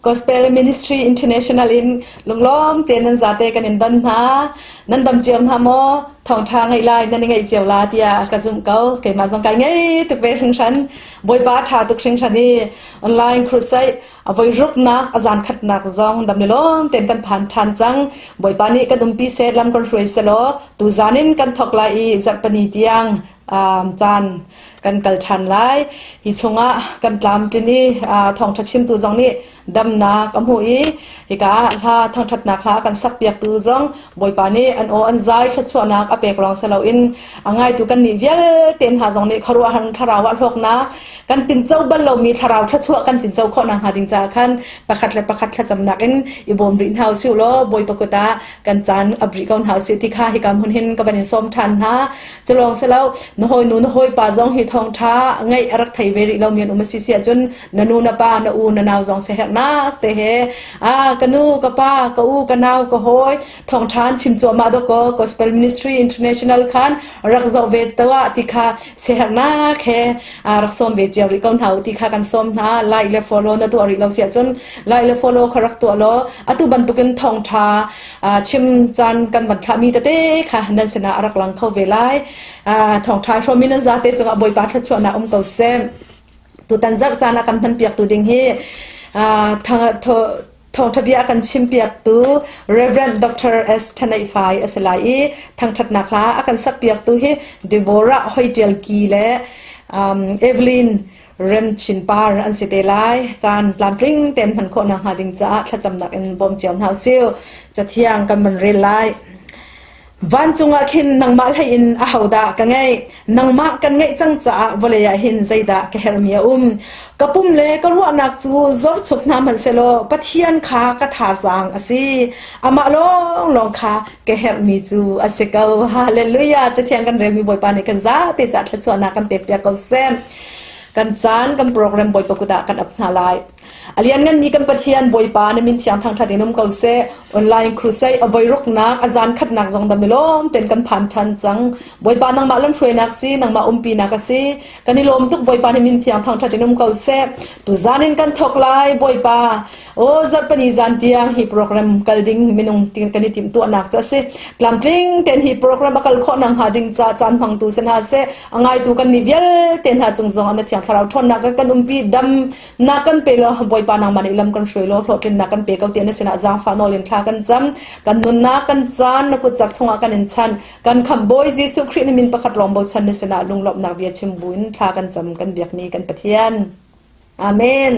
Gospel Ministry International in lunglawm tein nan zate kan in don hna. Nan dam cio hna maw? Thawngṭha ngeih lai nan i ngeih cio la tiah ka zumh ko. Keimah zong kai ngei tuk ve hringhran. Bawipa ṭha tuk hringhran i online crusade a voi ruknak a zan khatnak zong dam le lawm tein kan phan ṭhan cang. Bawipa nih kan umpi seh lam kan hruai selaw tu zan in kan thawk lai i zarhpini tiang caan kan kal ṭhan lai. Hi chungah kan tlamtlin i thawngṭha chimtu zong nih damnak a hmuh i hika ah hla thangṭhatnak hla kan sakpiaktu zong Bawipa nih an aw an zai thluachuahnak a pek lawng si loin a ngaitu kannih vialte hna zong nih khuaruahhar thlarau ah hlawknak kan tinco bal lomi thlarau thluachuah kan tinco khawh nakhnga ding caah khan pakhat le pakhat thlacamnak in i bawm rih hna usih law Bawipa kut ah kan caan ap rih ko hna usih ti kha hika hmun hin ka van in sawm ṭhan hna. Culawng si lo, na hawinu na hawipa zong hi thawngṭha ngaih a rak thei ve rih lomi an um a si si ahcun na nu na pa na u na nau zong siaherhnak te he a ka nu ka pa ka u ka nau ka hawi thawngṭha an chim cuahmah dawkaw Gospel Ministry International khan rak zoh ve tuah ti kha siaherhnak he rak sawm ve cio rih ko hna u ti kha kan sawm hna. Like le follow na tuah rih lo si ahcun like le follow kha rak tuah law atu bantukin thawngṭha chim caan kan van thlahmi tete kha nan sinah a rak lang kho ve lai. Thawngṭha hrawmi nan zate cungah Bawipa thluachuahnak um ko seh. Tutan zarh caan ah kan hmanpiaktu ding hi thawngṭha bia a kan chimpiaktu Reverend Dr. S. Ṭhaneihfai a si lai i thangṭhatnak hla a kan sakpiaktu hi Deborah Hoitial Ki le Evelyn Remchin Par an si te lai. Caan tlamtling tein hman khawh nakhnga ding caah thlacamnak in bawm cio hna usih. Cathiang kan van rel lai. Vancung ah khin nangmah hlei in ahodah ka ngeih? Nangmah kan ngeih cang caah vawlei ah hin zeidah ka herhmi a um? Ka pum le ka ruahnak cu zorchuk hna hmanhsehlaw Pathian kha ka thazaang a si. Amah lawnglawng kha ka herhmi cu a si ko. Hallelujah! Cathiang kan relmi Bawipa nih kan zate caah thluachuahnak kan pekpiak ko seh. Kan caan, kan program Bawipa kut ah kan ap hna lai. A liannganmi kan Pathian Bawipa na min thiang thangṭhat in um ko seh. Online crusade a voiruknak, a zan khatnak zong dam i lawm ten kan phan ṭhan cang. Bawipa nangmah lamhruainak si, nangmah umpinak a si. Kan i lawm tuk Bawipa na min thiang thangṭhat in um ko seh. Tuzan in kan thawk lai Bawipa. Aw zarhpini zan tiang hi program kal ding minung kan i timhtuahnak cu a si. Tlamtling ten hi program a kal khawh nakhnga ding ca caan hmangtu si hna seh. A ngaitu kan nih vialte hna cung zong ah na thiang thlarau ṭhawnnak kan umpi dam Na kan pe law Bawipa nangmah nih lam kan hruai law hlawhtlinnak kan pe ko tiah na sinah zaangfah nawl in thla kan cam. Kan nunnak kan caan na kutcak chungah kan in chan. Kan khamh Bawi Jesuh Khrih na min pakhat lawng bochan na sinah lunglawmhnak bia chim buin thla kan cam kan biakmi kan Pathian. Amen.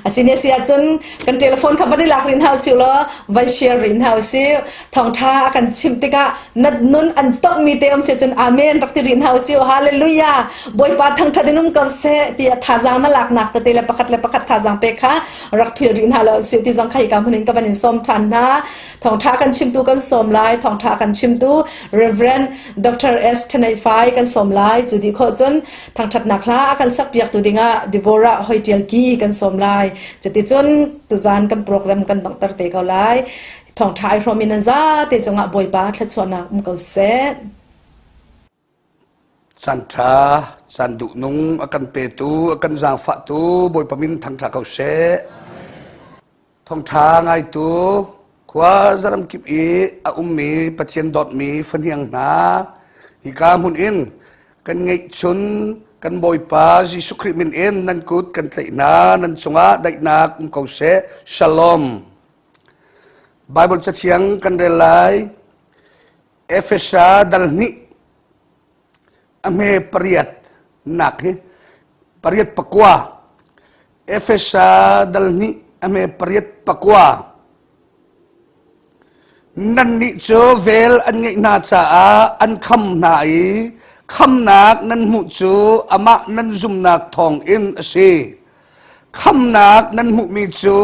Asine si ahcun kan telephone kha van i lak rih hna usih law van share rih hna usih. Thawngṭha a kan chimh tikah na nun an tonghmi te um si cun amen rak ti rih hna usih. Hallelujah. Bawipa thangṭhat in um ko seh tiah thazaang na laknak tete le pakhat le pakhat thazaang pek kha rak phil rih hna lo si ti zong kha hika hmun in ka van in sawm ṭhan hna. Thawngṭha kan chimtu kan sawm lai. Thawngṭha kan chimtu Reverend Dr. S. Thaneifai kan sawm lai. Cu dih khawh cun thangṭhatnak hla a kan sakpiaktu dingah Deborah Hoitial Ki kan sawm lai. Cuticun tuzan kan program kan donghter te ko lai. Thawngṭha ai hrawm in nan zate cungah Bawipa thluachuahnak um ko seh. Caan ṭha, caan duhnung a kan petu, a kan zaangfahtu Bawipa min thangṭha ko seh. Thawngṭha ngaitu, khua zaram kip i a ummi Pathian dawtmi fahniang hna, hika hmun in kan ngeihchun kan Bawipa Jesuh Khrih min in nan kut kan tlaih hna, nan cungah daihnak um ko seh. Shalom. Bible cathiang kan rel lai. Efesa dal hnih a hme pariat nak hi pariat pakua Efesa dal hnih a hme pariat pakua nannih cu vel an ngeih hna caah an kham hna i khamnak nan hmuh cu amah nan zumnak thawngin a si khamnak nan hmuhmi cu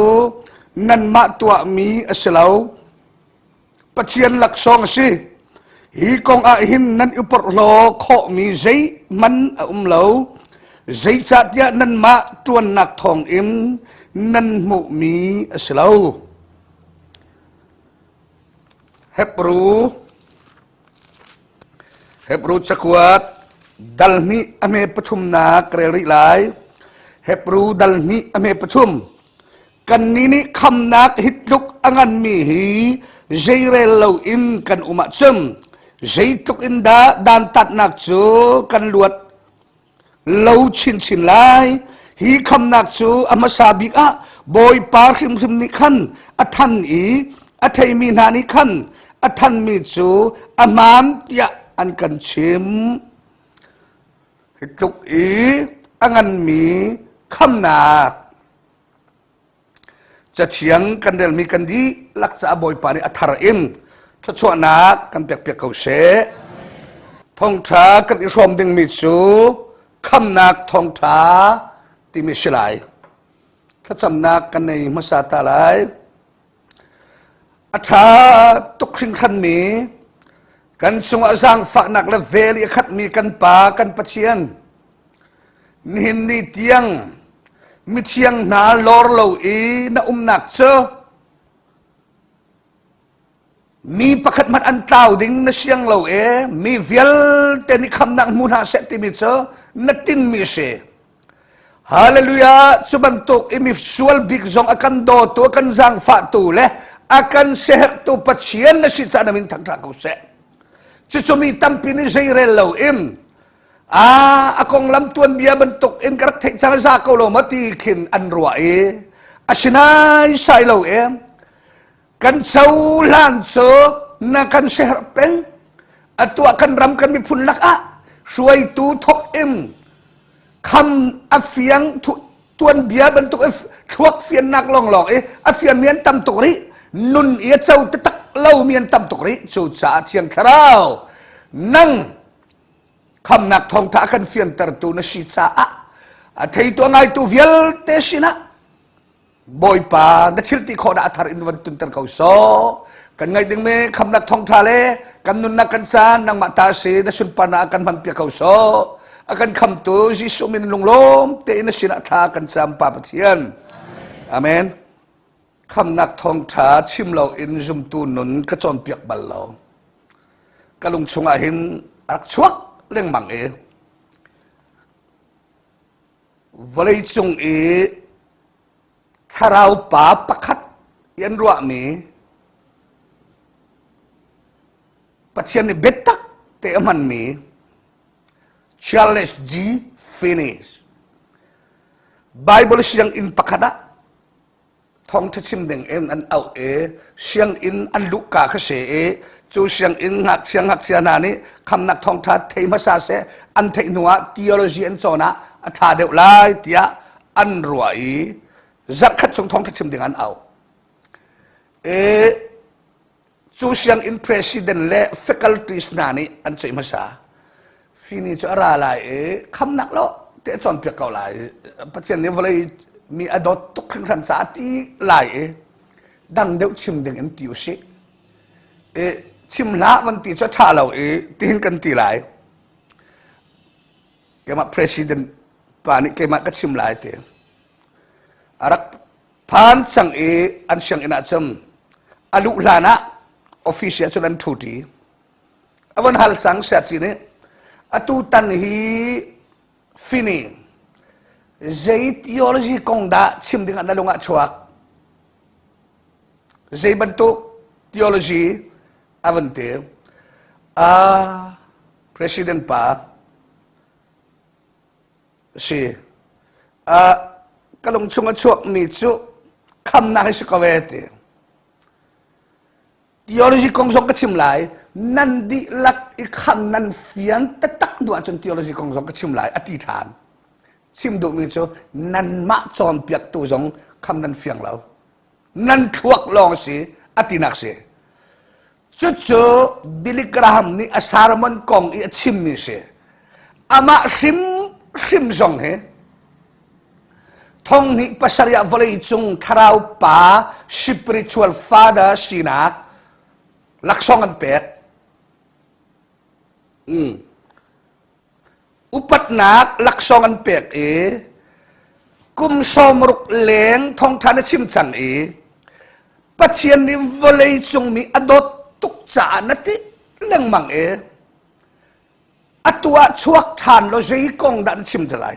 nanmah tuahmi a si lo Pathian laksawng a si. Hi kong ah hin nan i porhlaw khawhmi zeihmanh a um lo. Zeicahtiah nanmah ṭuannak thawngin nan hmuhmi a si lo. Hebru Hebru cakuat dal hnih a hme pathumnak ka rel rih lai. Hebru dal hnih a hme pathum. Kannih nih khamnak hi tluk a nganmi hi zeirel loin kan um ahcun zeitluk in dah dantatnak cu kan luat lo chinchin lai. Hi khamnak cu a hmasa bik ah Bawipa hrimhrim nih khan a than i a theimi hna nih khan a thanmi cu a hmaan tiah an kan chimh. Hi tluk i a nganmi khamnak Cathiang kan relmi kan dihlak caah Bawipa nih a thar in thluachuahnak kan pekpiak ko seh. Thawngṭha kan i hrawm dingmi cu khamnak thawngṭha timi si lai. Thlacamnak kan nei hmasa ta lai. A ṭha tuk hringhranmi kan cungah zaangfahnak le vel i a khatmi kan Pa kan Pathian nihin ni tiang mithiang hna lawr lo i na umnak cu mi pakhat hmanh an tlau ding na siang lo e mi vialte nih khamnak hmu hna seh timi cu na tinmi si Hallelujah! Cu bantuk i misual bik zong a kan dawtu, a kan zaangfahtu le a kan siaherhtu Pathian na si caah na min thangṭha ko seh. Cucu mi tampi nih zeirel lo in a a konglam tuanbia bantuk in ka rak theih cang za ko lo ma ti khin an ruah i asinain sai lo e kan cohlan cu na kan siaherh peng atu ah kan ram kan miphun lakah hruaitu thok in kham a fiang tuanbia bantuk thluak fiannak lawnglawng i a fianmi an tam tuk rih nun i a co taktak lomi an tam tuk rih cucaah thiang thlarau nang khamnak thawngtha kan fiantertu na si caah a theitu a ngaitu vialte sinah Bawipa na thil ti khawh dah a thar in van tunter ko so kan ngaih ding mi khamnak thawngtha le kan nunnak kan caan nangmah ta si na sunparnak kan hman piak ko so a kan khamtu Jesuh min lunglawm tein na sinah thla kan cam pa Pathian amen khamnak thawngtha chim lo in zumtu nun ka cawnpiak bal lo ka lung chungah hin a rak chuak lengmang i Vawleicung i thlarau pa pakhat i an ruahmi Pathian nih biatak te a hmanmi Charles G. Finney Bible sianginn pakhat ah thawngṭha chim ding in an auh i sianginn an luhka kha si i cu sianginn ngakchia ngakchia hna nih khamnak thawngṭha thei hmasa seh an theih hnu ah theology an cawn ah a ṭha deuh lai tiah an ruah i zarhkhat chung thawngṭha chim ding an auh. I Cu sianginn president le faculties hna nih an ceih hmasa. Fini cu a ra lai i khamnak lo te a cawnpiak ko lai. Pathian nih vawlei mi a dawt tuk hringhran caah ti lai i dang deuh chim ding in ti usih. I chim hlah van ti cu a ṭha lo i tihin kan ti lai. Keimah president pa nih keimah ka chim lai ti. A rak Phan cang i an sianginn ah cun a luh hlan ah office ah cun an ṭhuṭi. A von hal cang siaci nih atu tan hi fini zei theology kong dah chim ding ah na lung ah chuak? Zei bantuk theology a van ti? Ah, president pa si. Uh, ka lung chung a chuakmi cu khamnak hi si ko e ti. Theology kong zong ka chim lai. Nan dihlak i kham nan fian taktak hnu ahcun theology kong zong ka chim lai a ti ṭhan. Chim duhmi cu nanmah cawnpiaktu zong kham nan fiang lo. Nan thluak lawng a si a tinak si. Cucu Billy Graham nih a sermon kong i a chimmi si. Amah hrimhrim zong hi thong hnih pasarih ah vawleicung thlarau pa spiritual father sinak laksawng an pek. Mm. Upatnak laksawng an pek i kum sawmruk leng thawngṭha na chim cang i Pathian nih vawlei cung mi a dawt tuk caah na ti lengmang i atu ah chuak ṭhan law zei kong dah na chim te lai?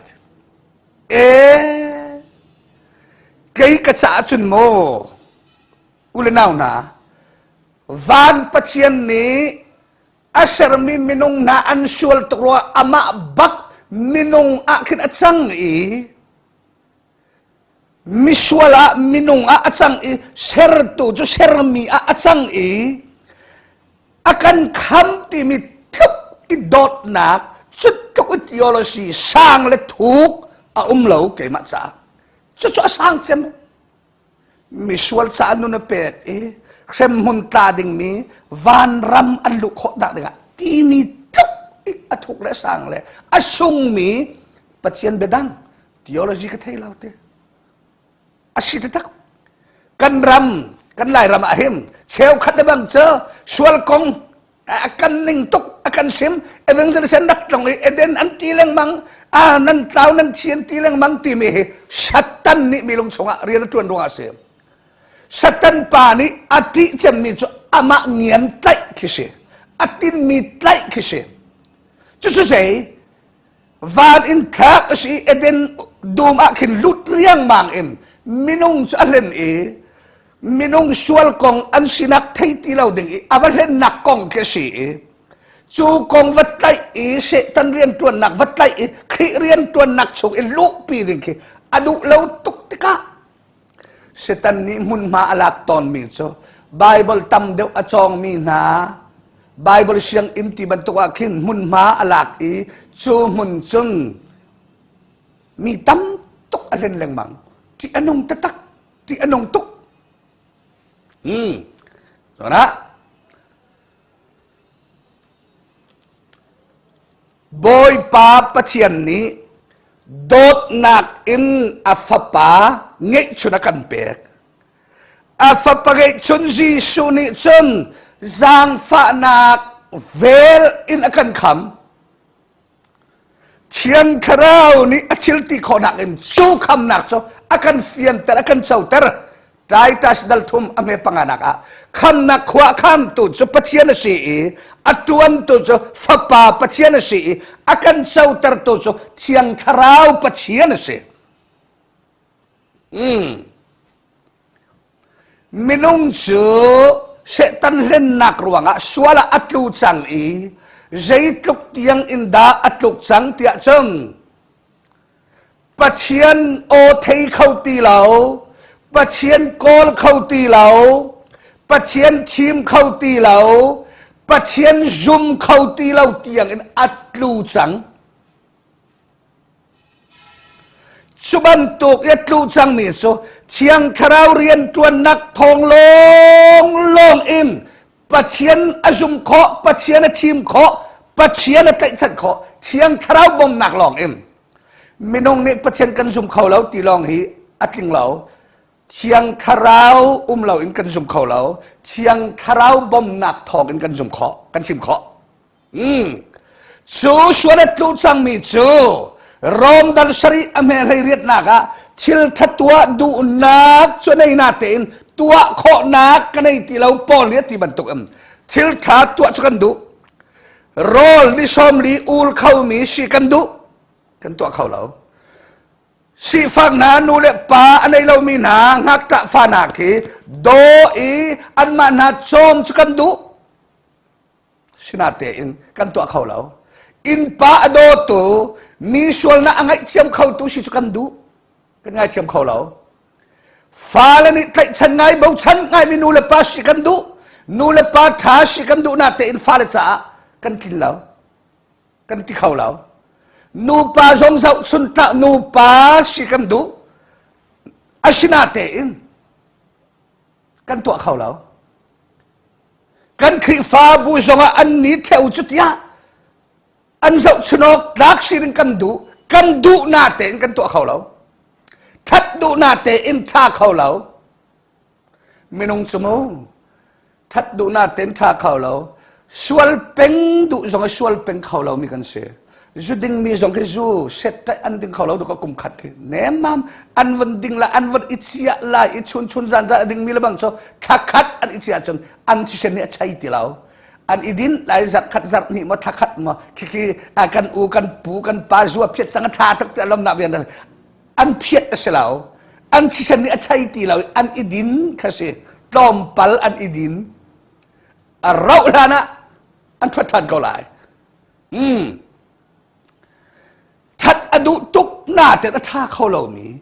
E. Kei ka caah cun maw u le nau hna van Pathian nih a sermi minung hna an sual tuk rua amah bak minung ah khin a cang i misual ah minung ah a cang i sertu cu sermi ah a cang i a kan kham timi tluk i dawtnak cu tluk i theology sang le thuk a um lo keimah caah cucu a sang cem misual caah nun a pek i hremhmun tla dingmi vanram an luh khawh nak dingah timi tluk i a thuk le sang le a sungmi Pathian biadang theology ka thei lo te a si taktak kan ram kan Lairam ah hin cheukhat le bang cu sual kong a kan ning tuk a kan sim evangelist an rak tlong i Eden an ti lengmang a nan tlau nan thi an ti lengmang timi hi Satan nih mi lung chungah rian a ṭuan ruangah a si Satan pa nih a ṭih cemmi cu amah ngian tlaih khi si a tinmi tlaih khi si cucu zei van in thlak a si Eden dum ah khin lut riangmang in minung cu a hlen i minung sual kong an sinak thei ti lo ding i a va hlennak kong khi a si i cu kong va tlaih i Satan rianṭuannak va tlaih i Khrih rianṭuannak chung i luhpi ding khi a duh lo tuk tikah Satan nih hmunhma a lak tawnmi cu Baibal tam deuh a cawngmi hna Baibal sianginn ti bantuk ah khin hmunhma a lak i cu hmun cun mi tam tuk a hlen lengmang. Ṭih a nung taktak, ṭih a nung tuk. Hmm. Cun Bawipa Pathian nih dawtnak in a fapa ngeihchun a kan pek. A fapa ngeihchun Jesuh nih cun zaangfahnak vel in a kan kham. Thiang Thlarau nih a thil ti khawhnak in cu khamnak cu a kan fianter, a kan coter. Titus dal thum a hme panganak ah khamnak khua khamtu cu Pathian a si i a tuantu cu Fapa Pathian a si i a kan cotertu cu Thiang Thlarau Pathian a si. Mm. Minung cu Satan hlennak ruangah sual ah a tlu cang i zeitluk tiang in dah a tluk cang tiah cun Pathian aw thei kho ti lo, Pathian kawl kho ti lo, Pathian thim kho ti lo, Pathian zum kho ti lo tiang in a tlu cang. Cu bantuk i a tlu cangmi cu Thiang Thlarau rianṭuannak thawng lawnglawng in Pathian a zum khawh, Pathian a thim khawh, Pathian a tlaihchan khawh, Thiang Thlarau bawmnak lawng in. Minung nih Pathian kan zum kho lo ti lawng hi a tling lo. Thiang Thlarau um lo in kan zum kho lo. Thiang Thlarau bawmnak thawng in kan zum khawh, kan chim khawh. Mm. Cu sual a tlu cangmi cu Rom dal sarih a hme hlei riatnak ah thil ṭha tuah duhnak cu nei na tein tuah khawhnak ka nei ti lo Paul nih a ti bantuk in thil ṭha tuah cu kan duh rawl ni sawmli ul khomi si kan duh kan tuah kho lo sifak hna nu le pa a nei lomi hna ngakṭah fa hna khi daw i anmah hna cawm cu kan duh Sinatein kan tuah kho lo. Innpa a dawtu, mi sualnak a ngaihthiam khotu si cu kan duh. Kan ngaithiam kho lo. Fale nih tlaihchan ngai, bochan ngaimi nu le pa si kan duh. Nu le pa ṭha si kan duh natein fale caah kan tlin lo. Kan ti kho lo. Nupa zong zohchun tlak nupa si kan duh. Asinatein kan tuah kho lo. Kan Khrihfabu zongah an ni ṭheo cu tiah an zohchunawk tlak sining kan duh kan duh na tein kan tuah kho lo ṭhat duh na tein ṭha kho lo minung cu mu ṭhat duh na tein ṭha kho lo sual peng duh zong i sual peng kho lo mi kan si Zu dingmi zong khi zu set ṭaih an ding kho lo duka kum khat khi nemmam an von ding la an von i ciah lai i chun chun zan zan a dingmi le bang cu thla khat an i ciah cun an thisen nih a chei ti lo an i din lai zarh khat zarh hnih maw thla khat maw khikhi kan u kan pu kan pa zu a phiat cang a ṭha tak ti a lomnak vian an phiat a si lo. An thisen nih a chei ti lo i an i din kha si. Tlawmpal an i din. A rauh hlan ah an ṭhuat ṭhan ko lai. Hmm. Ṭhat a duh tuk nain a ṭha kho lomi,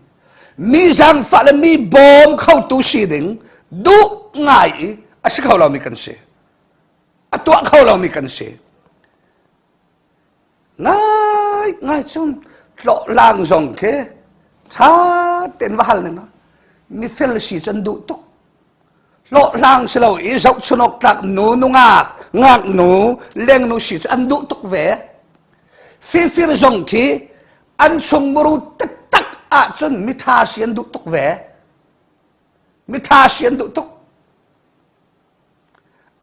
mi zaangfah le mi bawm khotu si ding duh ngai i a si kho lomi kan si. A tuah kho lomi kan si. Ngai ngai cun hlawhlang zong khi ṭha tein va hal ning mi fel si cu an duh tuk. Hlawhhlang si lo i zohchun awk tlak nu nungak ngaknu lengnu si cu an duh tuk ve. Fifir zong khi an chungmuru taktak ahcun mitha si an duh tuk ve. Mitha si an duh tuk.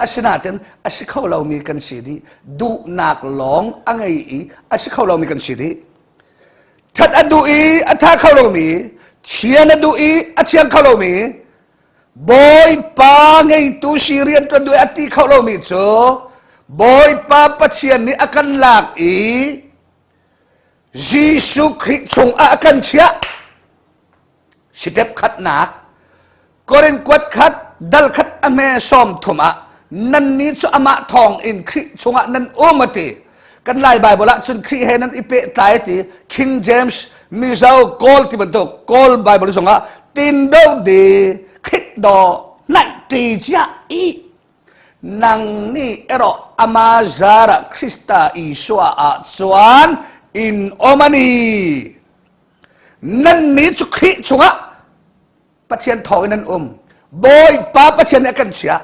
Asinain a si kho lomi kan si dih. Duhnak lawng a ngei i a si kho lomi kan si dih. Ṭhat a duh i a ṭha kho lomi, thian a duh i a thiang kho lomi, Bawipa ngeitu si rian ṭuan duh i a ti kho lomi cu Bawipa Pathian nih a kan lak i Jesuh Khrih chungah a kan chiah. Step khatnak Korin kuat khat dal khat a hme 30 ah nannih cu amah thawng in Khrih chungah nan um a ti. Kan Lai Bible ah cun Khrih he nan i pehtlai a ti. King James Mizo Kawl ti bantuk Kawl Bible zongah tin do di Khrih do naih ti cia i nang nih erawh ama zara Krista Isua ah chuan in om ani. Nannih cu Khrih chungah Pathian thawng in nan um. Bawipa Pathian nih a kan chiah.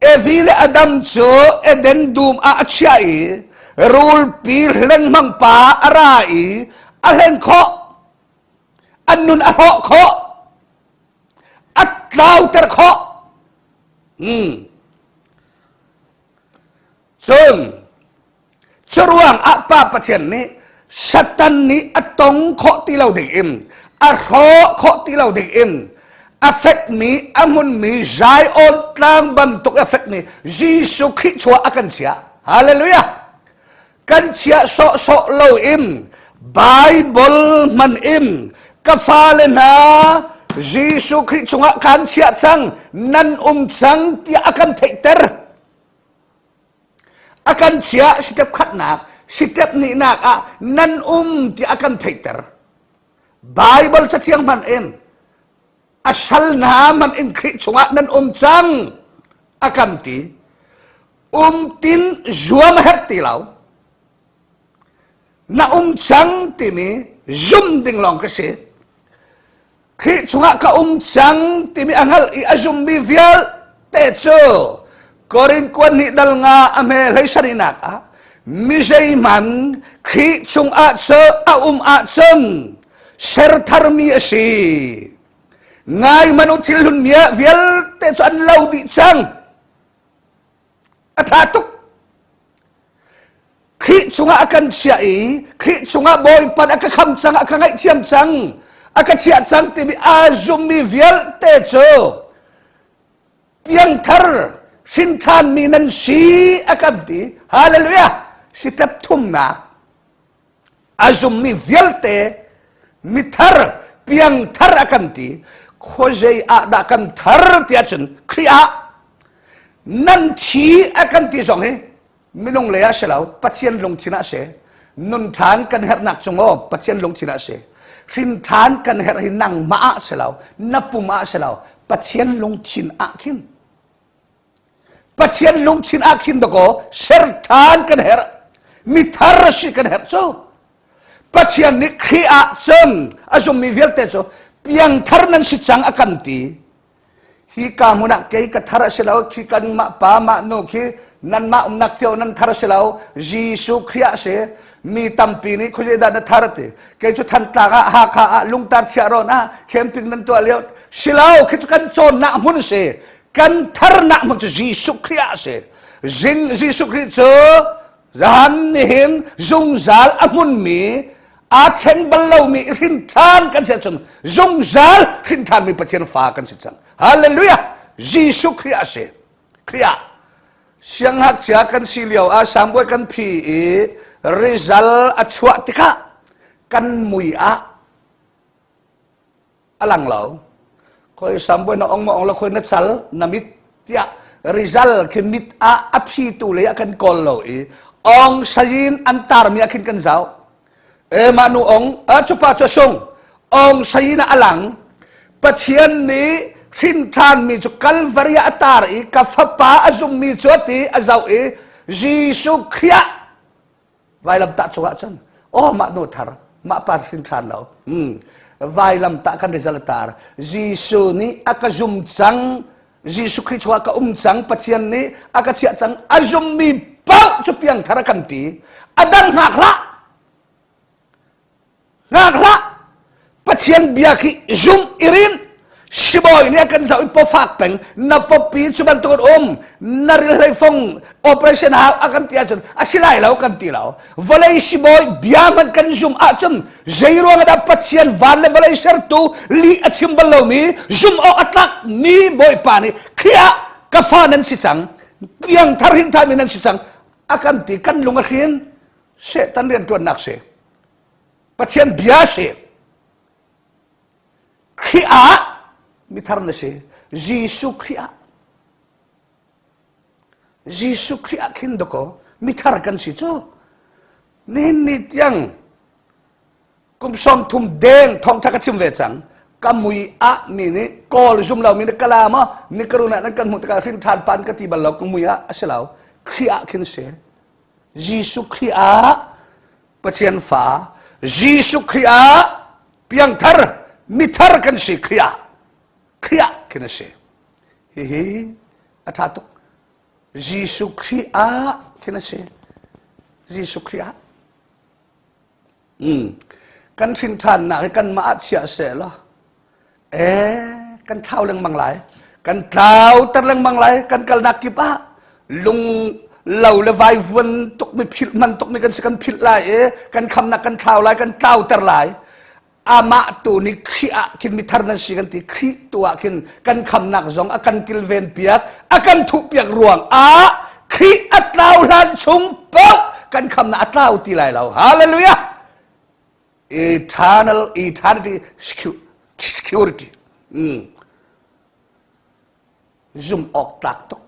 Evi le Adam cu Eden dum ah a chiah i rulpi lengmang pa a ra i a hlen khawh. An nun a hrawh khawh. A tlauter khawh. Hmm. Cun Curuang ah Pa Pathian nih Satan nih a tong khawh ti lo ding in a hrawh khawh ti lo ding in a fekmi a hmunmi Zion tlang bantuk a fekmi Jesuh Khrih chuah a kan chiah. Hallelujah! Kan chiah sawhsawh lo in Bible hman in ka fale hna Jesuh Khrih chungah kan chiah cang nan um cang tiah a kan theihter. A kan chiah step khatnak, step hnihnak ah nan um ti a kan theihter. Bible cathiang hmanh in a sal hna hmanh in Khrih chungah nan um cang a kan ti. Um tin zuam a herh ti lo. Na um cang timi zum ding lawng ka si. Khrih chungah ka um cang timi a hngalh i a zummi vialte cu Korin kuan nih dal nga a hme hlei sarihnak ah mi zeihmanh Khrih chungah cu a um ahcun ser tharmi a si. Ngai hmanh u thil hlun vialte cu an lo dih cang. A ṭha tuk. Khrih chungah a kan chiah i Khrih chungah Bawipa a ka kham cang, a ka ngaihthiam cang, a ka chiah cang timi aa zummi vialte cu piangthar hrinṭhanmi nan si a kan ti. Hallelujah! Sitep thumnak a zummi vialte mithar piangthar a kan ti. Khuazei ah dah kan thar ti ahcun Khrih ah nan thi a kan ti zong hi minung lei ah si lo Pathian lungthin ah si nun ṭhan kan herhnak cung aw Pathian lungthin ah si hrin ṭhan kan herh hi nangmah ah si lo na pum ah si lo Pathian lungthin ah khin Pathian lungthin ah khin dakaw ser ṭhan kan herh mithar si kan herh cu Pathian nih Khrih ah cun a zummi vialte cu piangthar nan si cang a kan ti Hi ka hmun ah kei ka thar a si lo, khi kanmah pa mah nu khi nanmah umnak cio nan thar a si lo, Jesuh Khrih ah a si. Mi tampi nih khuazei dah na thar ti. Kei cu Thantlang ah, Hakha ah, Lungtar Chiahrawn ah camping nan tuah lio. Si lo, khi cu kan cawnnak hmun a si. Kan tharnak hmun cu Jesuh Khrih ah a si. Zing Jesuh Khrih cu Zahan nihin zungzal a hmunmi aa thleng bal lomi hrin ṭhan kan si ahcun zungzal hrin ṭhanmi Pathian fa kan si cang. Hallelujah! Jesuh Khrih a si. Khrih ah siangngakchia kan si lio ah sangbawi kan phi i rizal a chuah tikah kan mui ah. A lang lo. Khoi sambuai na ong ma ong la khoi na cal na mit tiah result khi mit ah a phi tu lei ah kan kawl lo i ong sayin an tar mi ah khin kan zau. E mah nu ong a chupa chu sung ong sayin ah a lang. Pathian nih hrin ṭhan mi cu Kalvari ah a tar i ka fapa a zummi cu a ti a zoh i Jesuh Khrih ah vailamtah cungah cun oh mah nu thar mah pa hrin ṭhan lo hmm. vailamtah kan result tar Jesuh nih a ka zum cang Jesuh Khrih chungah ka um cang Pathian nih a ka chiah cang a zummi paoh cu piangthar a kan ti a dang hngak hlah Hngak hlah! Pathian bia khi zum i rin. Sibawi nih a kan zoh i pawfak peng na pawpi cu bantuk in um na ril hlei fong operation hau a kan ti ahcun a si lai lo kan ti lo vawlei sibawi bia hmanh kan zum ahcun zei ruang dah Pathian van le vawlei sertu lih a chim bal lomi zum awk a tlak mi Bawipa nih Khrih ah ka fa nan si cang piangthar hintha mi nan si cang a kan ti kan lung a hrin Satan rianṭuannak si Pathian bia si. Khrih ah mithar na si. Jesuh Khrih ah. Jesuh Khrih ah khin dakaw mithar kan si cu. Nihin ni tiang kum sawm thum deng thawngtha ka chim ve cang. Ka mui ah mi nih kawl zum lo mi nih kala maw ni karuna nan kan hmuh tikah hrin than pan ka ti bal lo ka mui ah a si lo. Khrih ah khin si. Jesuh Khrih ah Pathian fa Jesuh Khrih ah piangthar mithar kan si Khrih ah Khrih ah khin a si hihi a ṭha tuk Jesuh Khrih ah khin a si Jesuh Khrih ah mm. kan hrin ṭhannak hi kanmah ah chiah seh law Eh, kan thlau lengmang lai. Kan tlau ter lengmang lai. Kan kalnak kip ah lung lo le vaivuan tuk mi philh man tuk mi kan si kan philh lai i kan khamnak kan thlau lai kan tlau ter lai amah tu nih Khrih ah khin mithar nan si kan ti Khrih tu ah khin kan khamnak zong a kan kilven piak a kan thuh piak ruang ah Khrih a tlau hlan chung paoh kan khamnak a tlau ti lai lo hallelujah eternal eternity security mm. zum awk tlak tuk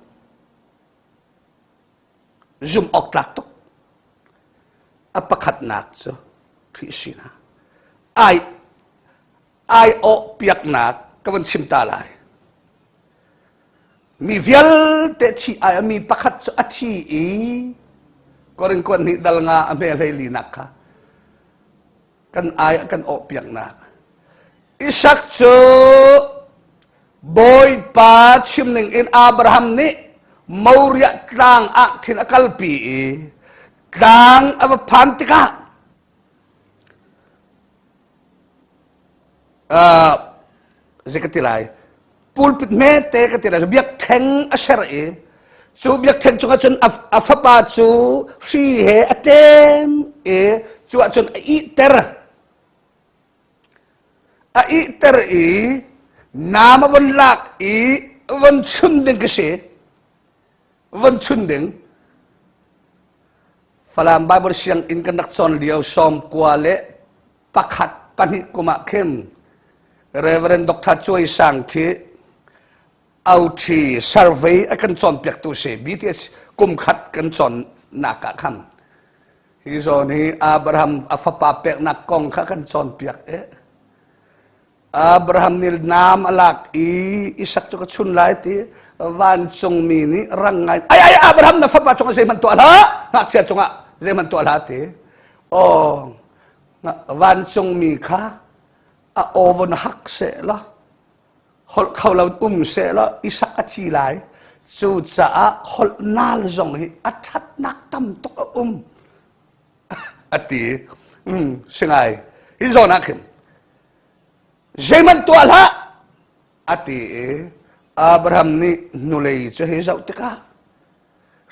zum awk tlak tuk a pakhatnak cu Khrih sinak ai ai awh piaknak ka van chim ta lai Mi vialte thi ai mi pakhat cu a thi i Korin kuan nih dal nga a hme hlei linak kha kan ai a kan awh piaknak. Isak cu Bawipa chim ning in Abraham nih Moriah tlang ah khin a kalpi i tlang a va phan tikah uh, zei ka ti lai pulpit hmete ka ti lai biakṭheng a ser i cu biakṭheng cungah cun a fapa cu hri he a ṭem i cu ahcun a ihter a ihter i nam a von lak i von chun ding ka si von chun ding Falam Bible sianginn kan rak cawn lio sawmkua le pakhat pahnih kum ah khin Reverend Dr. Cuai Sang khi OT survey a kan cawnpiaktu si BTS kum khat kan cawnnak ah khan hi zawn hi Abraham a fapa peknak kong kha kan cawnpiak e Abraham nih naam a lak i Isak cu ka chun lai ti vancungmi nih rang ngai ai ai Abraham na fapa cungah zeihmanh tuah hlah ngakchia cungah zeihmanh tuah hlah ti aw vancungmi kha a aw von hak seh law holh kho lo um seh law Isak a thi lai cucaah holh nal zong hi a ṭhatnak tam tuk a um a ti mm, si ngai hi zawn ah khin zeihmanh tuah hlah a ti i Abraham nih hnulei cu hei zoh tikah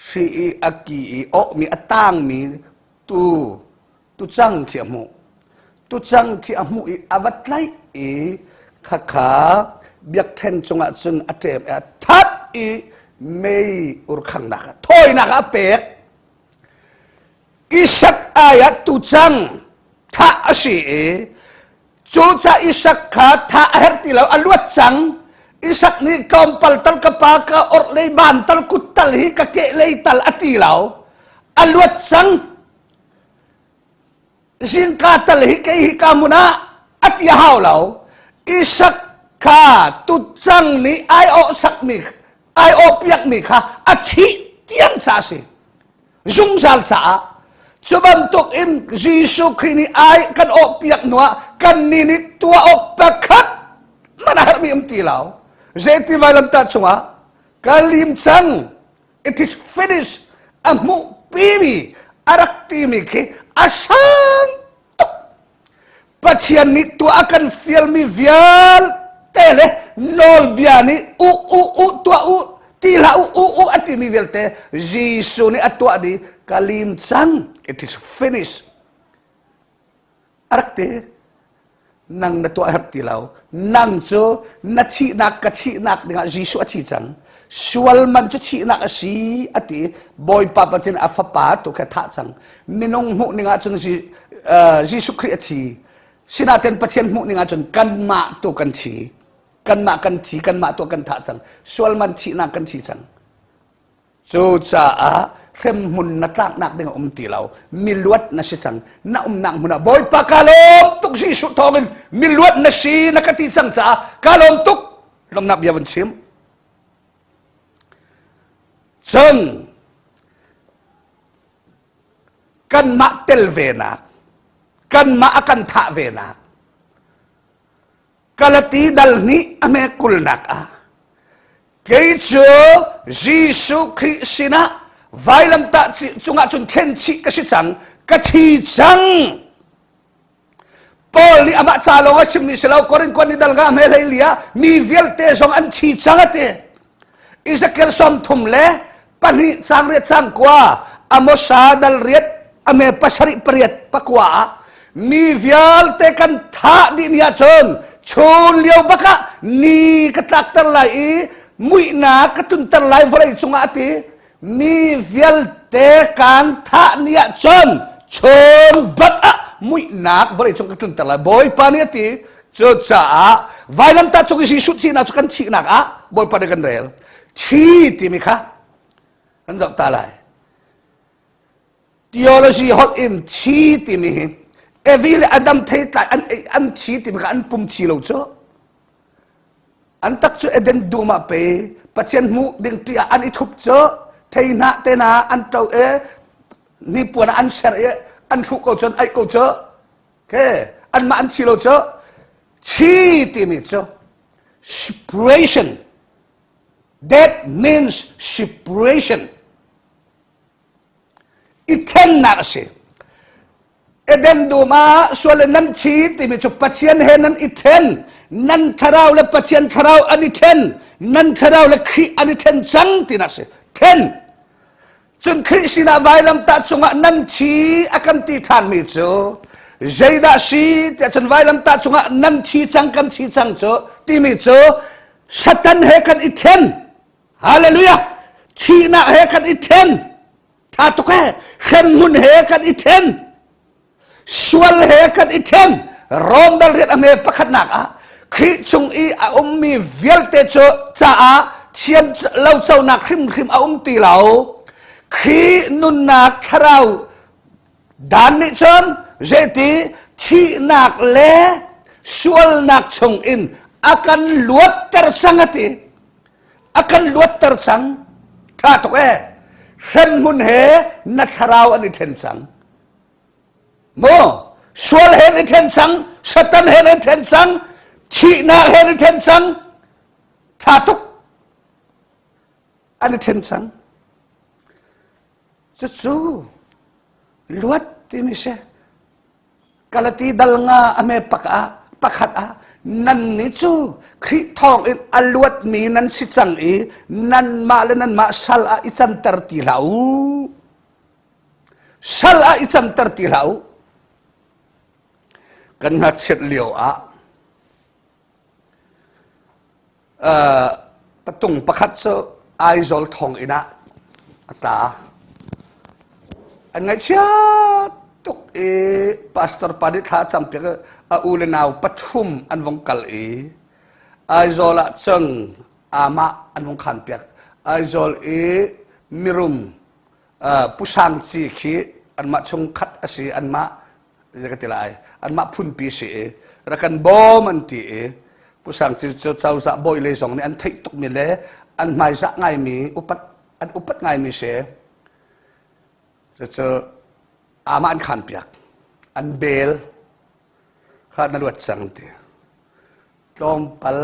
hri i a ki i awhmi a tangmi tu tucang khi a hmuh tucang khi a hmuh i a va tlaih i khakha biakṭheng cungah cun a ṭem i a that i mei urkhangnak ah thawinak ah a pek Isak ai ah tucang thah a si i Cucaah Isak kha thah a herh ti lo, a luat cang. Isak nih tlawmpal tal ka pa ka orhlei ban tal kut tal hi ka kehlei tal a ti lo. A luat cang. Zingka tal hi kei hi ka hmun ah a ti a hau lo. Isak kha tucang nih ai awh sakmi ai awh piakmi kha a thih tiang ca a si. Zungzal caah cu bantuk in Jesuh Khrih nih ai kan awh piak hnuah kan nih nih tuah awk pakhat man a herhmi um ti lo. Zeiti vailamtah cungah ka lim cang it is finished a hmuh pimi a rak timi khi a sang tuk Pathian nih tuah a kan fialmi vialte le nawlbia nih u u u tuah u ti hlah u u u a timi vialte Jesuh nih a tuah dih ka lim cang it is finished a rak ti nang na tuah herh ti lo nang cu na thihnak ka thihnak dingah Jesuh a thi cang sual man cu thihnak a si a ti Bawipa Pathian a fapa tu kha thah cang minung hmuh ning ahcun Jesuh Khrih a thi sinaten Pathian hmuh ning ahcun kanmah tu kan thi kanmah kan thi kanmah tu kan thah cang sual man thihnak kan thi cang cucaah hremhmun na tlaknak ding a um ti lo miluat na si cang na umnak hmun ah Bawipa ka lawm tuk Jesuh thawngin miluat na si na ka ti cang caah ka lawm tuk lawmnak bia vun chim cun kanmah tel venak kanmah a kan thah venak Galati dal hnih a hme kulnak ah kei cu Jesuh Khrih sinah vailamtah cungah cun khenchih ka si cang ka thi cang Paul nih amah ca lawng a chimmi si lo Korin kuan ni dal nga hme hlei li ah mi vialte zong an thi cang a ti Ezekiel 32 cang riat cang kua Amosa dal riat ame pasarih pariat pakua ah mi vialte kan thah dih ni ahcun chun lio bakah ni ka tlakter lai i muihnak ka tunter lai vawlei cungah a ti mi vialte kan thah ni ahcun chun bak ah muihnak vawlei cung ka tlunter lai bawipa nih a ti cucaah vailamtah cung i Jesuh thihnak cu kan thihnak ah bawipa nih kan rel thi timi kha kan zoh ta lai theology holh in thi timi hi Evi le Adam theitlai an an thi timi kha an pum thi lo cu an tak cu Eden dum ah pe Pathian hmuh ding ṭih ah an i thup cu thei hnah te na an ṭo e hnipuan ah an ser i an hruh ko cun aih ko cu ke anmah an thi lo cu thi timi cu separation that means separation i ṭhennak a si. Eden dum ah sual in nan thi timi cu Pathian he nan i ṭhen. Nan thlarau le Pathian thlarau an i ṭhen. Nan thlarau le Khrih an i ṭhen cang tinak a si. Ṭhen. Cun Khrih sinah vailamtah cungah nan thi a kan ti ṭhanmi cu zeidah si tiah cun vailamtah cungah nan thi cang kan thi cang cu timi cu Satan he kan i ṭhen. Hallelujah! Thihnak he kan i then. Tha tuk he. Hremhmun he kan i then. Sual he kan i then. Rom dal riat a hme pakhatnak ah Khrih chung i a ummi vialte cu caah thiam lo conak hrimhrim a um ti lo. Khrih nunnak thlarau dan nih cun zeiti thihnak le sualnak chung in a kan luatter cang a ti. A kan luatter cang. Tha tuk e. Hremhmun he na thlarau an i then cang. Mu sual he an i then cang, Satan he an i then cang, thihnak he an i then cang. Tha tuk. An i then cang. Cucu luat timi si. Galati dal nga a me pakhat ah nan nih cu Khrih thawng in a luatmi nan si cang i nanmah le nanmah sal ah i canter ti hlah u. Sal ah i canter ti hlah u. Kan ngakchiat lio ah patung pakhat cu Aizawl thonginn ah a tla. An ngaihchia tuk i pastor pa nih thla a campiak i A u le nau pathum an vong kal i Aizawl ah cun amah an vong khan piak. Aizawl i mirum Pu Sang Ci khi anmah chungkhat a si anmah zei ka ti lai anmah phunpi si i rak kan bawm an ti i Pu Sang Ci cu cozah bawi lei zong nih an theih tukmi le an hmaizah ngaimi upat an upat ngaimi si. Cucu amah an khan piak. An bel kha na luat cang ti. Tlawmpal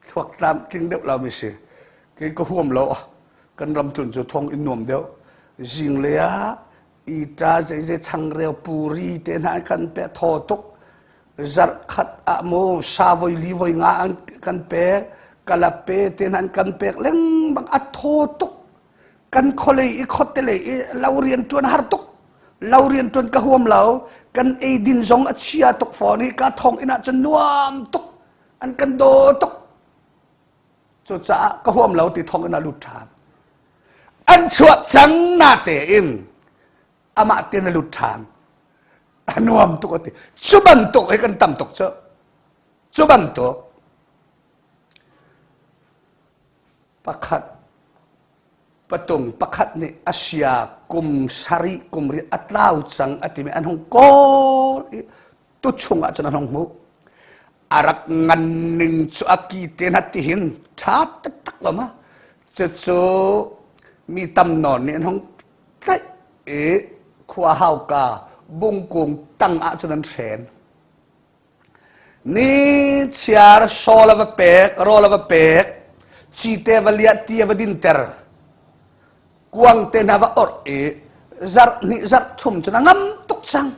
thluak tlamtling deuh lomi si. Kei ka huam lo. Kan ram tlun cu thong in nuam deuh. Zinglei ah ita zeizei changreu puri te hna an kan pek thaw tuk. Zarh khat ah mu sa voi li voi nga an kan pek. Kalape te hna an kan pek lengmang a thaw tuk. Kan khualei i khuate lei i lo rian ṭuan har tuk. Lo rian ṭuan ka huam lo. Kan eidin zong a chia tuk fawn i ka thong inn ah cun nuam tuk. An kan daw tuk. Cucaah ka huam lo ti thong in a lut ṭhan. An chuah cang na tein amah tein a lut ṭhan. A nuam tuk a ti. Cu bantuk hi kan tam tuk cu. Cu bantuk. Pakhat patung pakhat nih a sia kum sarih kum riat a tlau cang a timi an hung kawl i tuchung ah cun an hung hmuh. A rak ngan ning cu a ki te hna tihin ṭha taktak lo ma. Cucu mi tam nawn nih an hung tlaih i khua hauka bungkung tang ah cun an hren. Ni chiar sawl a va pek, rawl a va pek, cite va liah ti a va dinter. Kuang te hna va orh i zarh hnih zarh thum cun a ngam tuk cang.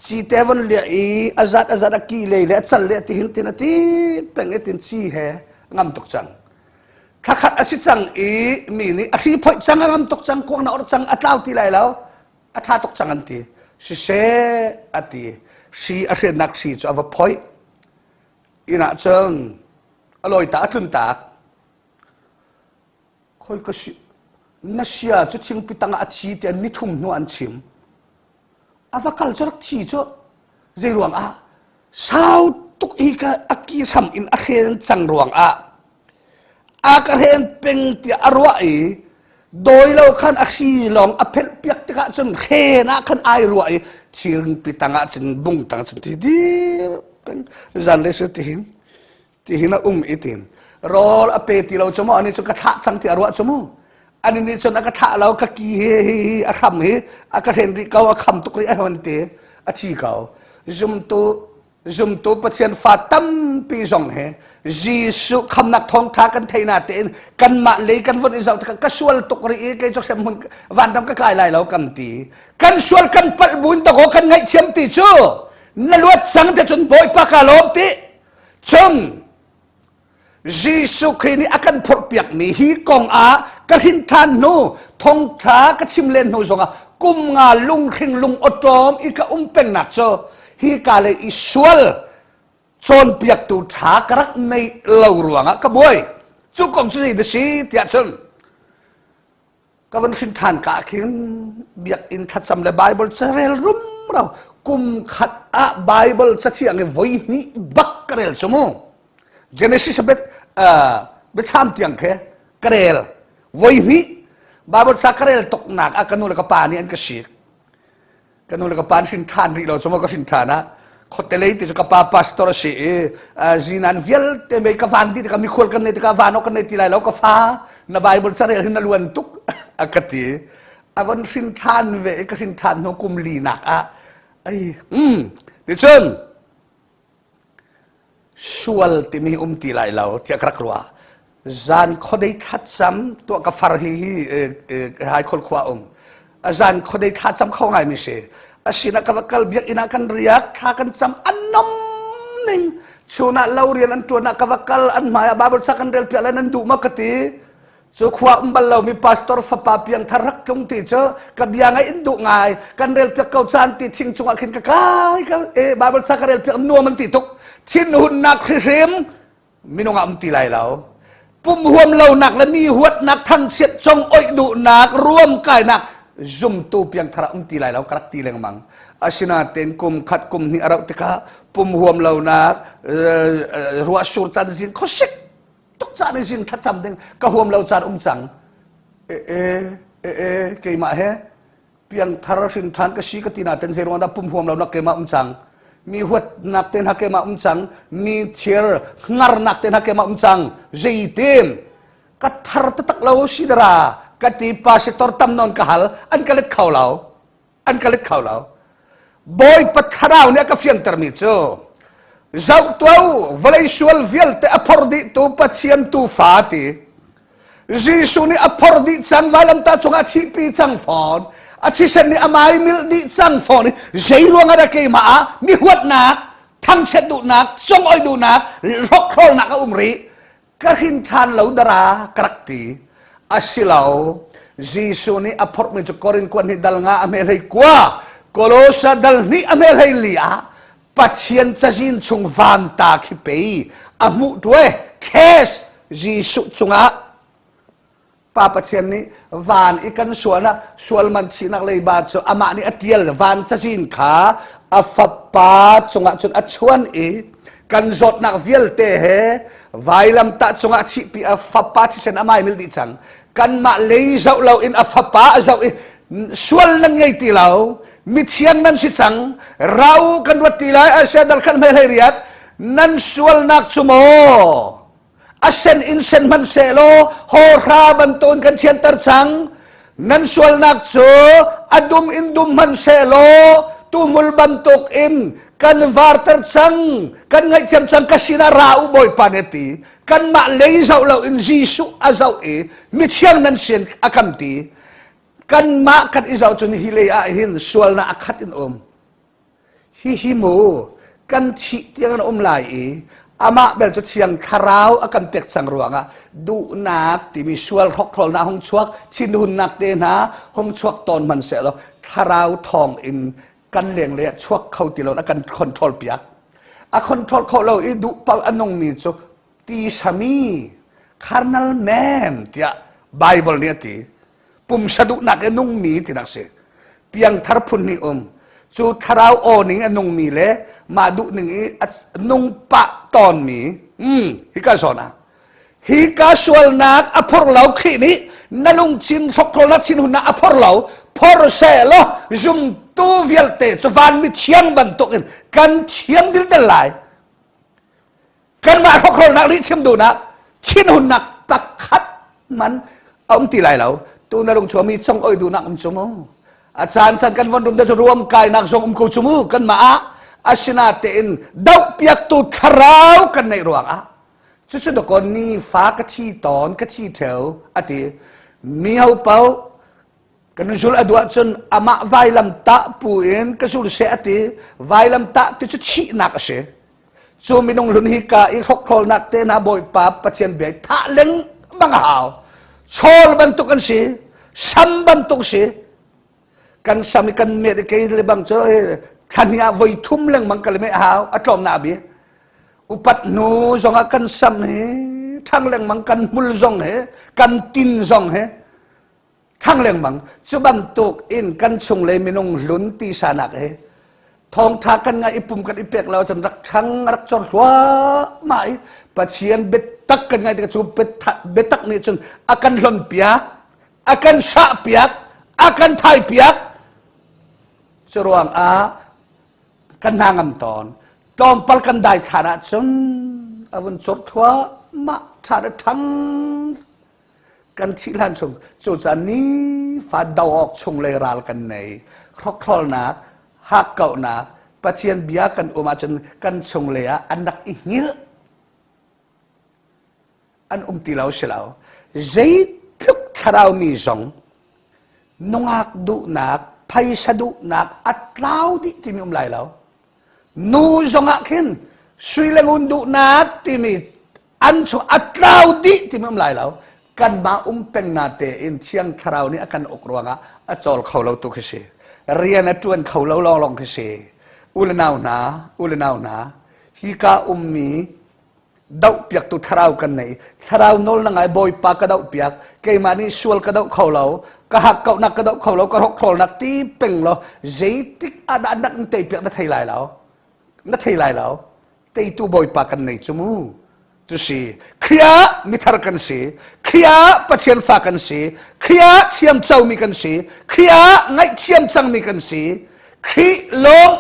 Cite von liah i a zat a zat a ki lei le a cal le a ti hin tin a ti peng i tin ci he a ngam tuk cang. Thlakhat a si cang i mi nih a hri phoih cang a ngam tuk cang kuang na orh cang a tlau ti lai lo. A ṭha tuk cang an ti. Siseh a ti. Hri a hrennak hri cu a va phoih. Inn ah cun a lawi ta a tlun tak. Khoi ka si na sia cu thingpi tangah a thi tiah nithum hnu an chim. A va kal cu rak thi cu zei ruang ah sau tuk hi ka a ki hram in a hren cang ruang ah a ka hren peng tiah a ruah i dawi lo khan a hri lawng a phelh piak tikah cun hren ah khan ai ruah i thingpi tangah cun bung tang cun ti dir peng zan le si tihin tihin a um i tin rawl a pe ti lo cu maw ani cu ka thlah cang ti a ruah cu mu ani nih cun a ka thlah lo ka ki hi hi hi a hram hi a ka hren rih ko a kham tuk rih a hon ti a thi ko zumtu zumtu Pathian fa tampi zong he Jesuh khamnak thawngtha kan thei na tein kanmah lei kan von i zoh tikah ka sual tuk rih i kei cu hrem hmun vanram ka kai lai lo kan ti kan sual kan palh buin dakaw kan ngaihthiam ti cu na luat cang te cun Bawipa ka lawm ti Cun Jesuh Khrih nih a kan phorhpiakmi hi kong ah ka hrin ṭhan hnu thongṭha ka chim len hnu zongah kum nga lunghring lung awṭawm i ka um pengnak cu hi ka lei i sual cawnpiaktu ṭha ka rak neih lo ruangah ka buai. Cu kong cu zei dah si tiah cun ka van hrin ṭhan ka khin biakinn thlacam le Bible carel rumro kum khat ah Bible cathiang i voi hnih bak ka rel cu mu Genesis bet biathlam tiang khe ka rel voi hnih Bible ca ka rel tuknak ah ka nu le ka pa nih an ka sik Ka nu le ka pa an hrin ṭhan rih lo cu maw ka hrin ṭhan ah khuate lei ti cu ka pa pastor a si i zinan vialte mei ka van dih tikah mikhual kan nei tikah van awk kan nei ti lai lo ka fa na Bible carel hin na luan tuk a ka ti a von hrin ṭhan ve i ka hrin ṭhan hnu kum linak ah ai mm ticun Sual timi um ti lai lo tiah ka rak ruah. Zan khuadei thlacam tuah ka far hi hi Haikhol khua um. Zan khuadei thlacam kho ngai mi si. A sinah ka va kal biakinn ah kan riak thla kan cam an nom ning. Chun ah lo rian an tuan ah ka va kal an hmai ah Bible ca kan rel piak le nan duh ma ka ti. Cu khua um bal lomi pastor fapa piangthar rak tlung ti cu ka bia ngaih in duh ngai kan rel piak ko caan ti thing cungah khin ka kai ka e Bible ca ka rel piak nuam an ti tuk thinhunnak hrihrim minung ah um ti lai lo pum huam lonak le mi huatnak thangchiat cong oih duhnak ruam kainak. Zumtu piangthar ah um ti lai lo ka rak ti lengmang. Asinain kum khat kum hnih a rauh tikah pum huam lonak ruah sur caan zing khuasik tuk caan i zing thlacam ding ka huam lo caan um cang. E e e e keimah he piangthar hrin ṭhan ka si ka ti naten zei ruang dah pum huam lo nak keimah um cang. Mi huatnak te hna keimah um cang. Mi thir hngarnak te hna keimah um cang. Zeitin ka thar taktak lo si dara ka ti pastor tam nawn ka hal an ka let kho lo an ka let kho lo Bawipa thlarau nih a ka fiantermi cu zoh tuah vawlei sual vialte a phor dih tu Pathian tuufa ti Jesuh nih a phor dih cang vailamtah cungah a thihpi cang fawn a thisen nih a mai milh dih cang fawn i zei ruangah dah keimah ah mi huatnak thangchiat duhnak songoi duhnak hrokhrolnak a um rih Ka hrin ṭhan lo dara ka rak ti. Asilo, Jesuh nih a phorhmi cu Korin kuan hnih dal nga a hme hlei kua, Kolosa dal hnih a hme hlei li ah Pathian cazin chung vanta khi pei a hmuh ṭue cash Jesuh cungah Pa Pathian nih van i kan sualnak sual man thihnak leiba cu amah nih a ṭial van cazin kha a fapa cungah cun a chuan i kan zawtnak vialte he vailamtah cungah thihpi a fapa thisen a maimil dih cang kanmah lei zoh loin a fapa a zoh i sual nan ngei ti lo mithiang nan si cang rau kan ruat ti lai Asia dal khat hmei hlei riat nan sualnak cu maw A sen in sen hmanhsehlaw hawhra bantukin kan thianter cang. Nan sualnak cu a dum in dum hmanhsehlaw tuhmul bantukin kan varter cang. Kan ngaihthiam cang ka sinah ra u Bawipa nih a ti. Kanmah lei zoh loin Jesuh a zoh i mithiang nan sin a kan ti. Kanmah kan i zoh cun hi lei ah hin sualnak a khat in um. Hihi mu kan thih tiang an um lai i amah bel cu thiang thlarau a kan pek cang ruangah duhnak timi sual hrokhrolnak hung chuak thinhunnak te hna hung chuak tawn hmanhsehlaw thlarau thawng in kan lenglei ah chuak kho ti lo a kan control piak a control kho lo i duh paoh a nungmi cu tisami carnal man tiah Bible nih a ti pumsa duhnak i nungmi tinak si piangthar phun nih um cu thlarau aw ning a nungmi le mah duh ning i a nung pah tawnmi mm hika zawn ah hika sualnak a phor lo Khrih nih na lungchin hrokhrol na thinhunnak a phor lo phor seh law zumtu vialte cu van mi thiang bantuk in kan thiang dildel lai Kanmah hrokhrolnak lihchim duhnak thinhunnak pakhat man a um ti lai lo. Tu na lung chuami cong oi duhnak um cu mu. A caan caan kan von rum te cu ruam kainak zong um ko cu mu kanmah ah asinatein dohpiaktu thlarau kan neih ruangah cucu dakaw nifa ka thi tawn ka thi theo ati mi ho paoh kan zul a duh ahcun amah vailam tah pu in ka zul seh ati vailam tah ti cu thihnak a si Cu minung hlun hi ka i hrokhrolnak te hna Bawipa Pathian bia thah lengmang a hau. Chawl bantuk an si, sam bantuk si. Kan sam i kan met i kei le bang cu thla ah voi thum lengmang ka le meh hau, a tlawmnak bi. Upat hnu zongah kan sam hi ṭhang lengmang, kan hmul zong he, kan tin zong he, ṭhang lengmang cu bantuk in kan chunglei minung hlun tisanak hi thawngṭha kan ngaih i pum kan i pek lo cun rak ṭhang rak cor hluahmah i Pathian biatak kan ngaih tikah cu biatak nih cun a kan hlon piak a kan sah piak a kan thai piak cu ruangah kan hna ngam tawn tlawmpal kan dai thlan ahcun a vun cor thluahmah ṭha le ṭhang Kan thih hlan chung cucaah nifa do awk chunglei ral kan nei. Hrokhrolnak, hakkauhnak, Pathian bia kan um ahcun kan chunglei ah an rak i hngilh. An um ti lo si lo. Zeitluk thlarau mi zong nungak duhnak, phaisa duhnak a tlau dih timi um lai lo. Nu zongah khin sui le ngun duhnak timi an chu a tlau dih timi um lai lo kanmah um peng na tein thiang thlarau nih a kan uk ruangah a cawl kho lo tu khi si rian a tuan kho lo lawnglawng khi si u le nau hna u le nau hna hi ka ummi Dohpiaktu thlarau kan nei. Thlarau nawl na ngai Bawipa ka dohpiak. Keimah nih sual ka doh kho lo. Ka hakkauhnak ka doh kho lo. Ka hrokhrawlnak ti peng law zeitik ah dah nak in teipiak na thei lai lo. Na thei lai lo. Teitu Bawipa kan nei cu mu. Cu si. Khrih ah mithar kan si. Khrih ah Pathian fa kan si. Khrih ah thiam comi kan si. Khrih ah ngaihthiam cangmi kan si. Khrih lawng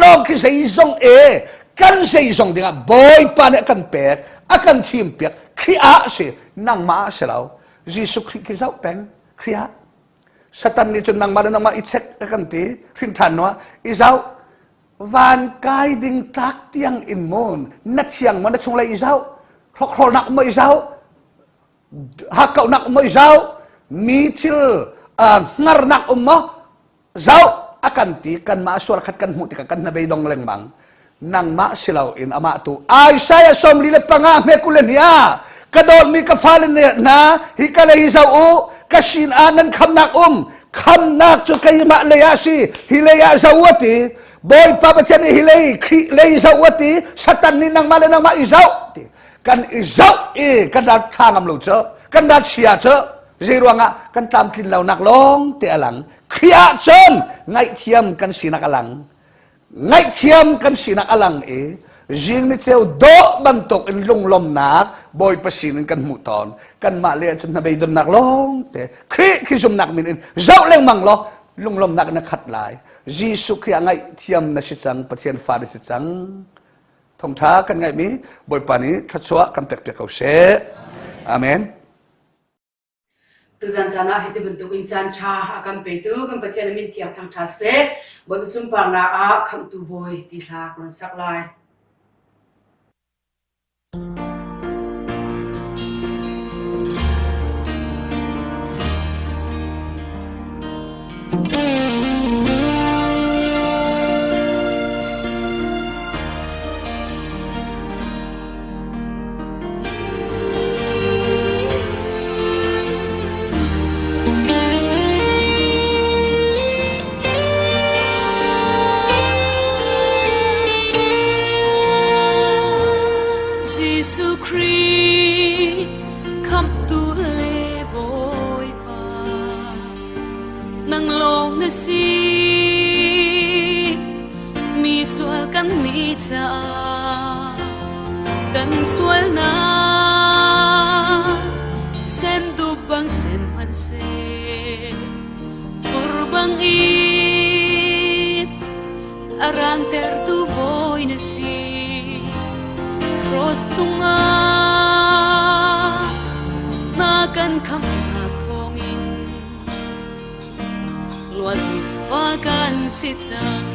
lawng khi zeizong e kan zeizong dingah Bawipa nih a kan pek a kan thim piak Khrih ah si nangmah ah si lo Jesuh Khrih khi zoh peng Khrih ah Satan nih cun nangmah le nangmah i check a kan ti hrin ṭhan nuah i zoh van kai ding tlak tiang in maw na thiang maw na chunglei i zoh hrokhrolnak maw i zoh hakkauhnak maw i zoh mi thil hngarnak um maw zoh a kan ti kanmah sual khat kan hmuh tikah kan hnabei dong lengmang nangmah si loin amah tu Isaiah 45 hme kul le hnih ka dawtmi ka fale hna hi ka lei zoh u ka sin ah nan khamnak um khamnak cu keimah lei ah si hi lei ah zoh u ti Bawipa Pathian nih hi lei Khrih lei zoh u ti Satan nih nangmah le nangmah i zoh ti kan i zoh i kan ral ṭha ngam lo cu kan ral chia cu zei ruangah kan tlamtlin lonak lawng te a lang Khrih ah cun ngaihthiam kan sinak a lang ngaihthiam kan sinak a lang i zing ni ceu dawh bantuk in lunglawmnak Bawipa sin in kan hmuh tawn kanmah le cun hnabeidonnak lawng te Khrih khi zumnak min in zoh lengmang law lunglawmnak na khat lai Jesuh Khrih ah ngaihthiam na si cang Pathian fa na si cang thawngṭha kan ngaihmi Bawipa nih thluachuah kan pekpiak ko seh amen Tuzan caan ah hiti bantuk in caan ṭha a kan petu kan Pathian a min thiang thangṭhat seh. Bawipa sunparnak ah khamhtu Bawi ti hla ka run sak lai. Jesuh Khrih khamhtu le Bawipa nang lawng na si mi sual kan nih caah kan sualnak sendup bang sen hmanhseh fur bang in a rantertu bawi na si cross cungah na kan khamhnak thawngin Luatmi fa kan si cang.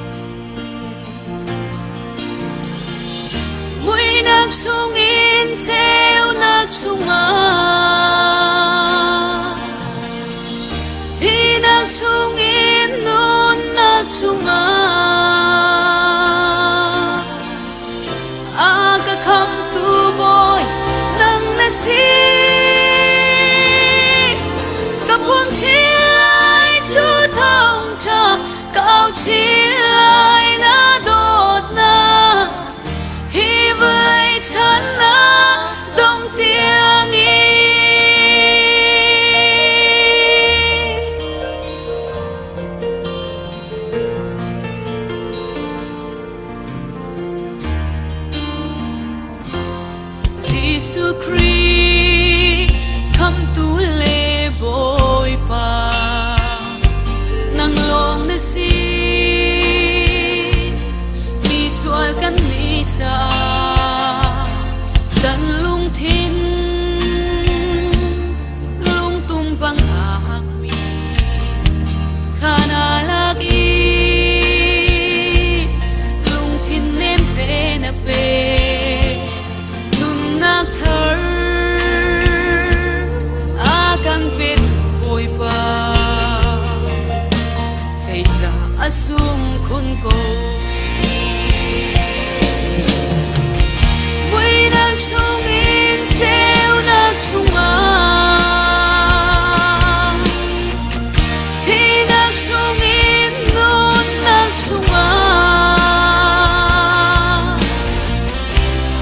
Muihnak chungin ceunak chungah Thihnak chungin nunnak chungah A ka khamtu Bawi nang na si. Ka pum chin cu thawngṭha ka au chin lai na dawtnak hi vawlei chan na dong tiang in. Jesuh Khrih khamtu le Bawipa nang lawng na si mi sual kan nih caah kan lungthin lungtum bang aa hakmi kha na lak i lungthin nemte na pe nunnak thar a kan petu Bawipa kei ca a sung khun ko Muinak chungin ceunak chungah Thihnak chungin nunnak chungah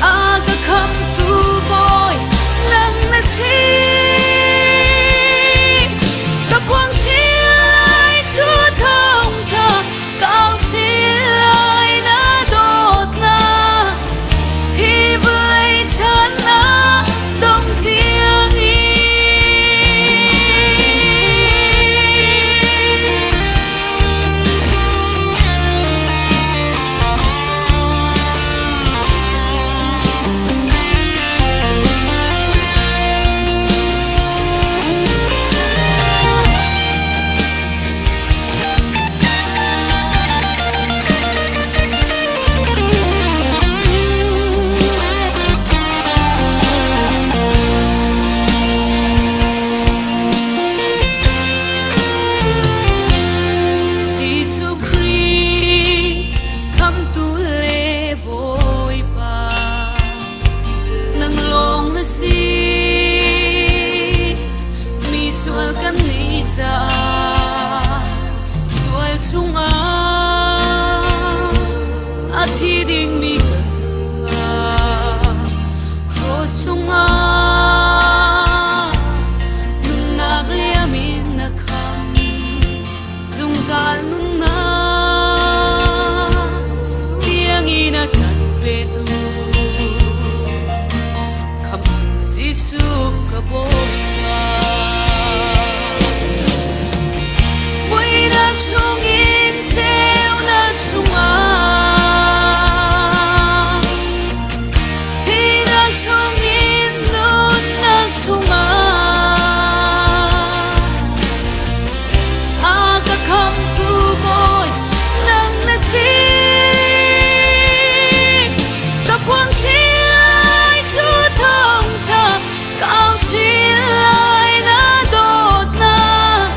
A ka khamtu. Ka Bawipa. Muihnak chungin ceunak chungah, thihnak chungin nunnak chungah, a ka khamtu Bawi nang na si. Ka phuang chin lai cu thawngṭha ka au chin lai na dawtnak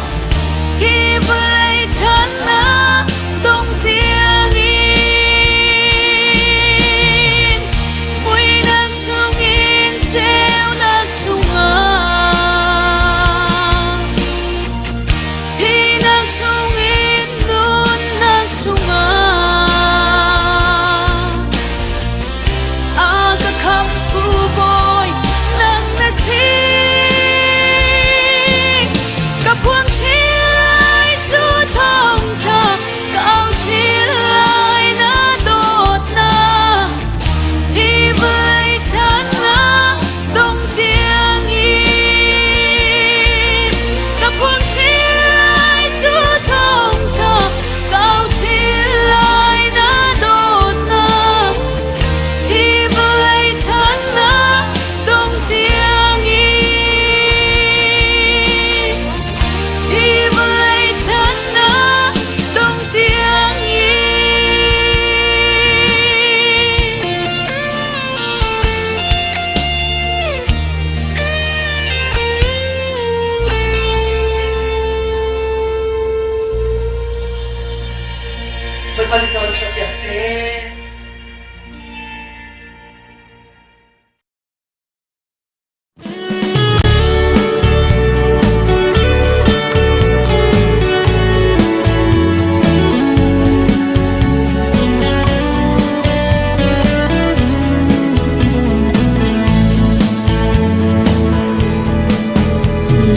hi vawlei chan na dong tiangin muihnak chungin ceunak chungah thihnak chungin nunnak chungah a ka khamtu Bawi nang na si. Ka phuang chin lai cu thawngṭha ka au chin lai na dawtnak hi vawlei chan na dong tiangin ka phuang chin lai cu thawngṭha ka au chin lai na dawtnak hi vawlei chan na dong tiangin hi vawlei chan na dong tiangin. Bawipa nih thlawn chuahpiak seh.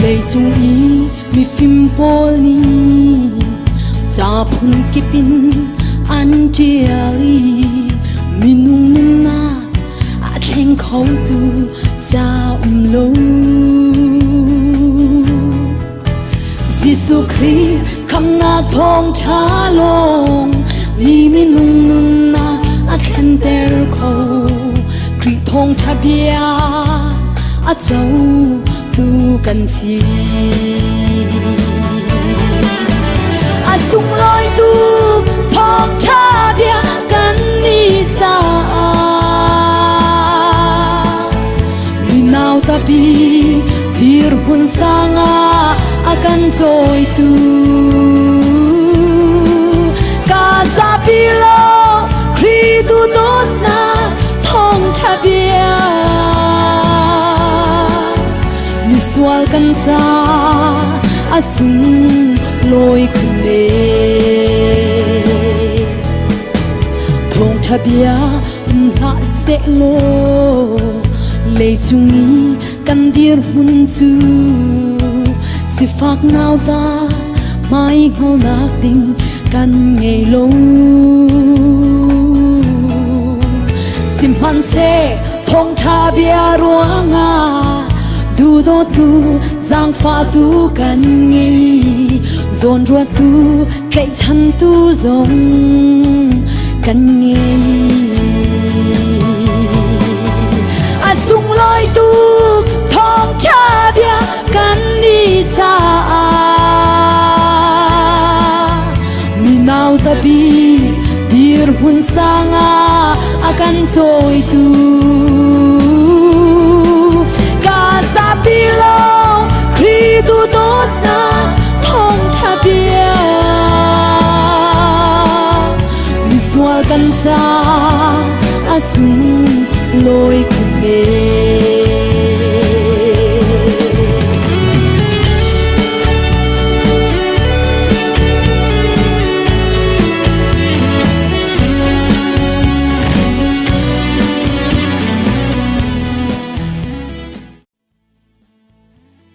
Leicung i mifim pawl nih ca phunkip in an ṭial i minung nunnak a thleng khotu ca um lo. Jesuh Khrih khamnak thawngṭha lawng mi minung nunnak a thlenter kho. Khrih thawngṭha bia a co tu kan si. A sunglawi tuk thawngṭha bia kan nih caah Minau tapi dirhmun sang ah a kan cawitu. Ka zapi lo Khrih tu dawtnak thawngṭha bia. Misual kan ca a sunglawi khun le. Thawngṭha bia um hlah sehlaw leicung i kan dirhmun cu sifak nauta hmai hngalnak ding kan ngei lo. Sihmanhseh thawngṭha bia ruangah duhdawtu zaangfahtu kan ngei zawnruattu tlaihchantu zong kan ngei. A sunglawi tuk thawngṭha bia kan nih caah minau tapi dirhmun sang ah a kan cawitu.